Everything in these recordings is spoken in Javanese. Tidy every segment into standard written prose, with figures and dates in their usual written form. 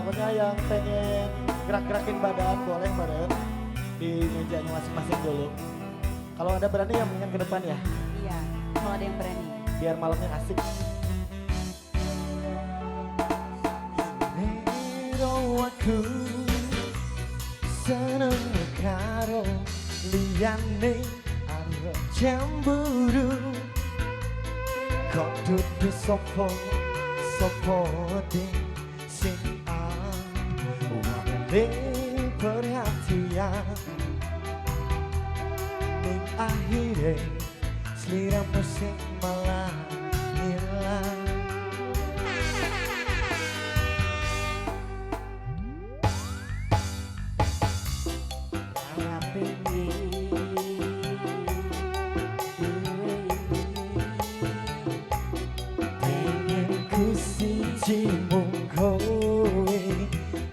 Pokoknya yang pengen gerak-gerakin badan boleh meren di mejanya masing-masing dulu. Kalau ada berani ya mendingan ke depan ya. Iya, kalau ada yang berani. Biar malamnya asik. Aku seneng karo liyane arep cemburu. Kok dudu sopo sopo sing awale perhatian. Ning akhire sliramu sing malah ilang. Siji mung kowe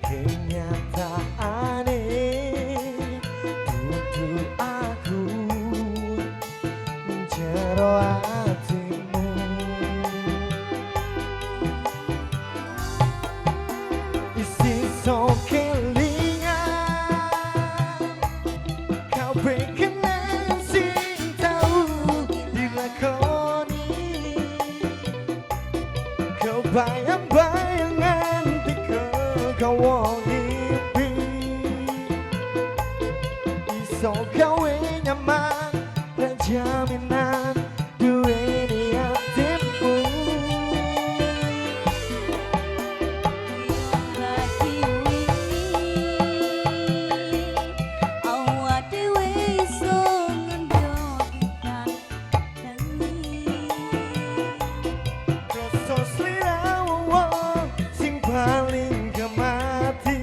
kenyataane dudu aku jero atimu. Isi so kelingan kabeh kenang sing tau dilakoni. Kebayang-bayangan dikegawa mimpi iso gawe nyaman dan jaminan duweni atimu. Lagi wingi awak dhewe iso ngendhog dikandani. Rasa sliramu wong sing paling gemati.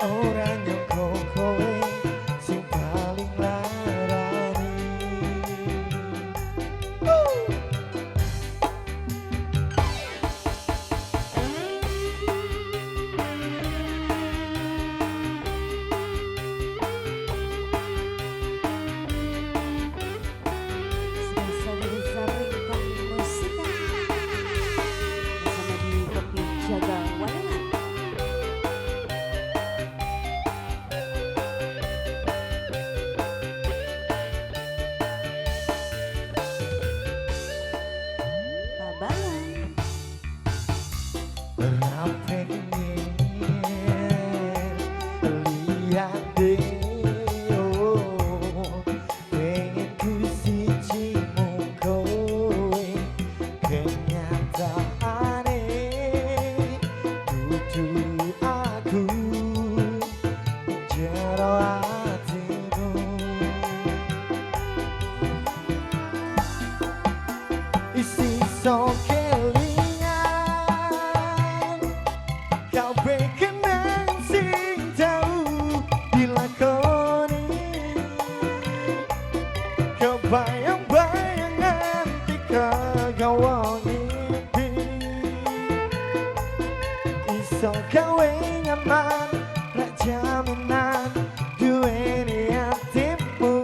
Ora nyangka kowe sing paling larani. Spesial dari Ringkong Musika bersama di Kopi Jaga Walengan. Babalan. Ora pengen liyane, oh, pengen ku siji mung kowe kenyataane dudu aku jero atimu. Isi so kelingan kabeh kenang sing tau dilakoni. Kebayang-bayangan dikegawa mimpi iso gawe nyaman rak jaminan duweni atimu.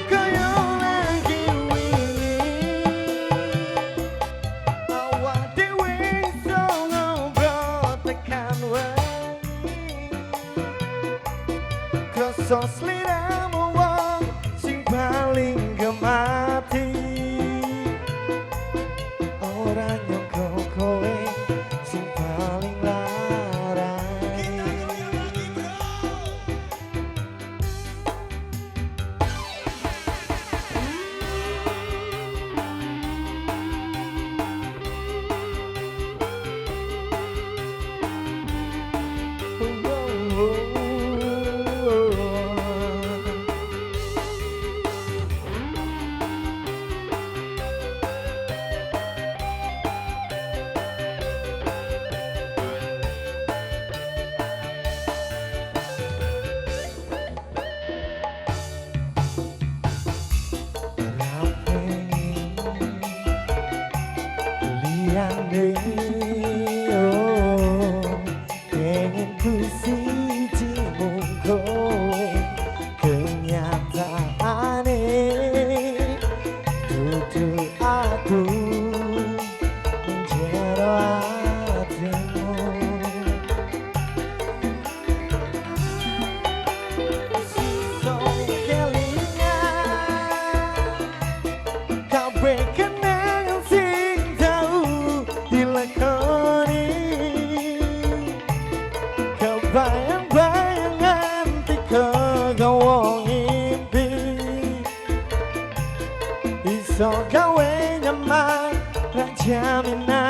Kaya lagi wingi awak dhewe iso ngobrol tekan wengi. Krasa sliramu wong sing paling gemati. Ora nyangka kowe sing paling larani. Ora pengen liyane, oh, pengen ku siji mung kowe kenyataane dudu aku. Iso gawe nyaman, ra jaminan.